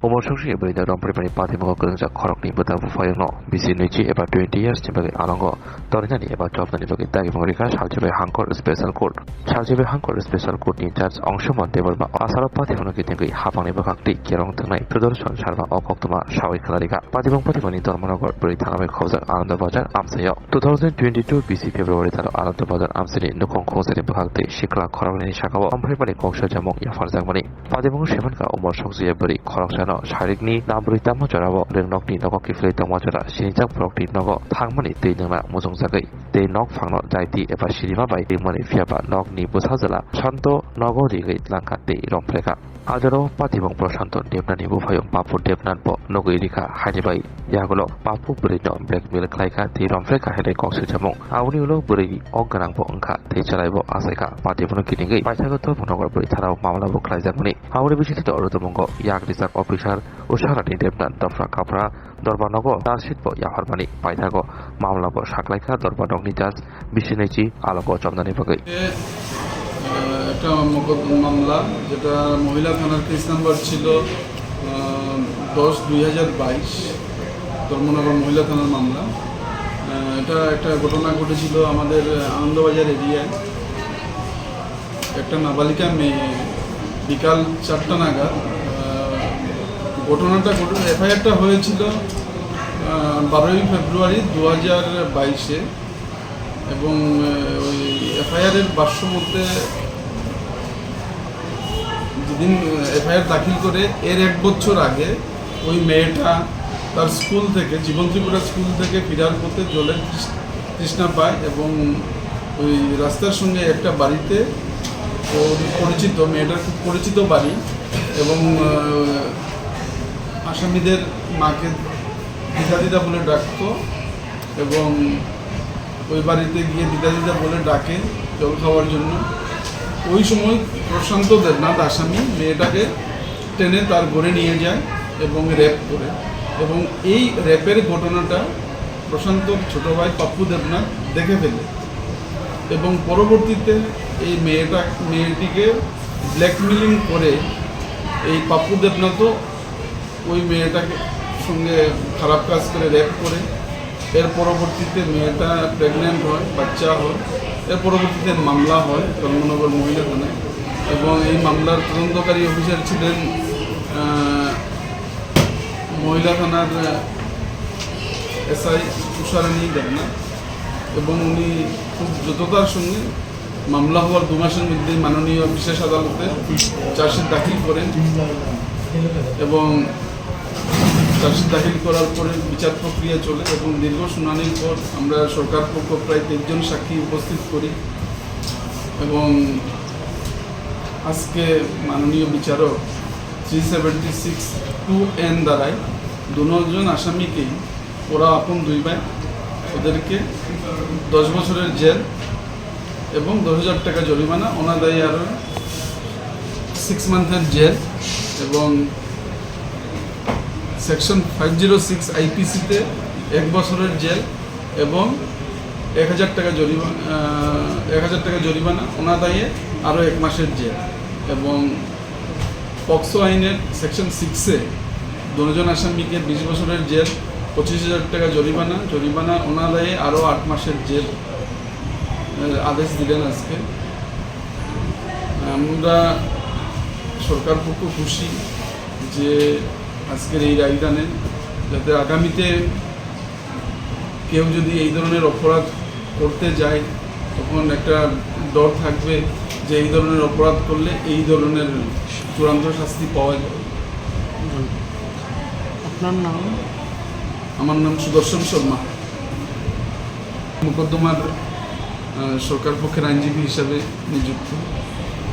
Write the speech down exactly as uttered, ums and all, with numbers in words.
Umor songsi bwrwi no romphre mani patimungo kwrwngjak khoroknwi bwta buphayungno bisi nwichi eba twenty years ni bagwi alongo torinani eba chopnani bagwi dagimung rikha Salchibai Hangkor Special Court. Salchibai Hangkor Special Court ni Judge Angshuman Debbarma asaro patimungno kitingwi hapangni bwkhak tei kerong thangnai Sudarshan Sharma o koktwma sawi khwlarikha. Patimung patimani Dharmanagar bwrwi thana bai khobjak Ananda Bazar amchaio. Two thousand twenty-two bisi February talo Ananda Bazar amchaini nukhung khungsani bwkhak tei sikla khoroknwini sakao romphre mani kok sajamung yapharjakmani. Patimung semankha umor sokjaya bwrwi khoroksano sarikni nambrwi tamo jorao rwngnokni nogo kiphilwi tongma jora sinijak borokni nogo thangmani twi nwngna muchungjagwi tei nok phangno jaiti eba sirima bai ringmani, phiyaba nokni bwsajwla Santo nogo rigwi tlangkha tei romphrekha. Ajaro patimung Prashanto Debnani buphayung Papu Debnath bo nugwi rikha, haini bai yagulo Papu bwrwino blackmail khlaikha tei romphrekha hinwi kok swijamung. Aboni ulo bwrwi ok gwnangbo wngkha tei chwlaibo achaikha. Patimungno kinigwi paithago Dharmanagar bwrwi thanao mamlabo khlaijakmani. Aboni bisingtwi oro tabukgo yak rijak officer Usharani Debnath Dopra Kapra Dorbar nogo charge sheet bo yapharmani. Paithago mamlabo saklaikha Dorbar nokni judge bisi nwichi alongo chopnani bagwi. এ, আহ, একটা মকদ্দ-, মামলা, যেটা মহিলা থানার case number ছিল, আহ, দশ দুই হাজার বাইশ, ধর্মনগর মহিলা থানার মামলা। আহ, এটা একটা ঘটনা ঘটেছিল আমাদের আনন্দবাজার এরিয়ায়। একটা নাবালিকা মেয়ে বিকাল চারটা নাগাদ, আহ, ঘটনাটা ঘটে, এফআইআরটা হয়েছিল, আহ, বারোই ফেব্রুয়ারি দু হাজার বাইশে। এবং, আহ, ওই এফআইআরের ভাষ্য মতে, যেদিন, আহ, এফআইআর দাখিল করে, এর এক বছর আগে ওই মেয়েটা তার স্কুল থেকে, জীবন ত্রিপুরা স্কুল থেকে ফেরার পথে জলের তৃষ-, তৃষ্ণা পায় এবং ওই রাস্তার সঙ্গে একটা বাড়িতে ওর পরিচিত, মেয়েটার খুব পরিচিত বাড়ি এবং, আহ, আসামিদের মাকে দিদা দিদা বলে ডাকতো এবং ওই বাড়িতে গিয়ে দিদা দিদা বলে ডাকে জল খাওয়ার জন্য। ওই সময় প্রশান্ত দেবনাথ আসামি মেয়েটাকে টেনে তার ঘরে নিয়ে যায় এবং রেপ করে। এবং এই রেপের ঘটনাটা প্রশান্তর ছোট ভাই পাপ্পু দেবনাথ দেখে ফেলে এবং পরবর্তীতে এই মেয়েটা, মেয়েটিকে ব্ল্যাকমেলিং করে এই পাপ্পু দেবনাথও ওই মেয়েটাকে সঙ্গে খারাপ কাজ করে রেপ করে। এর পরবর্তীতে মেয়েটা প্রেগন্যান্ট হয়, বাচ্চা হয়। এর পরবর্তীতে মামলা হয় ধর্মনগর মহিলা থানায় এবং এই মামলার তদন্তকারী অফিসার ছিলেন, আহ, মহিলা থানার, আহ, এসআই উষারানী দেবনাথ এবং উনি খুব দ্রুততার সঙ্গে মামলা হওয়ার দু মাসের মধ্যে মাননীয় বিশেষ আদালতে চার্জশিট দাখিল করেন এবং চার্জশিট দাখিল করার পরে বিচার প্রক্রিয়া চলে এবং দীর্ঘ শুনানির পর আমরা সরকার পক্ষ প্রায় তেইশ জন সাক্ষী উপস্থিত করি এবং আজকে মাননীয় বিচারক three seventy six two N ধারায় দুজন আসামিকেই, ওরা আপন দুই ভাই, ওদেরকে দশ বছরের জেল এবং দশ হাজার টাকা জরিমানা, অনাদায়ী আরও সিক্স মান্থের জেল এবং সেকশন ফাইভ জিরো সিক্স আইপিসিতে এক বছরের জেল এবং এক হাজার টাকা জরিমানা, আহ, এক হাজার টাকা জরিমানা, অনাদায়ে আরও এক মাসের জেল এবং পক্সো আইনের সেকশন সিক্সে দুজন আসামিকে বিশ বছরের জেল, পঁচিশ হাজার টাকা জরিমানা, জরিমানা অনাদায়ে আরও আট মাসের জেল, আহ, আদেশ দিলেন আজকে। আমরা সরকার পক্ষ খুশি যে আজকের এই রায়দানে, যাতে আগামীতে কেউ যদি এই ধরনের অপরাধ করতে যায়, তখন একটা ডর থাকবে যে এই ধরনের অপরাধ করলে এই ধরনের চূড়ান্ত শাস্তি পাওয়া যাবে। আপনার নাম? আমার নাম সুদর্শন শর্মা। মোকদ্দমার, আহ, সরকার পক্ষের আইনজীবী হিসাবে নিযুক্ত।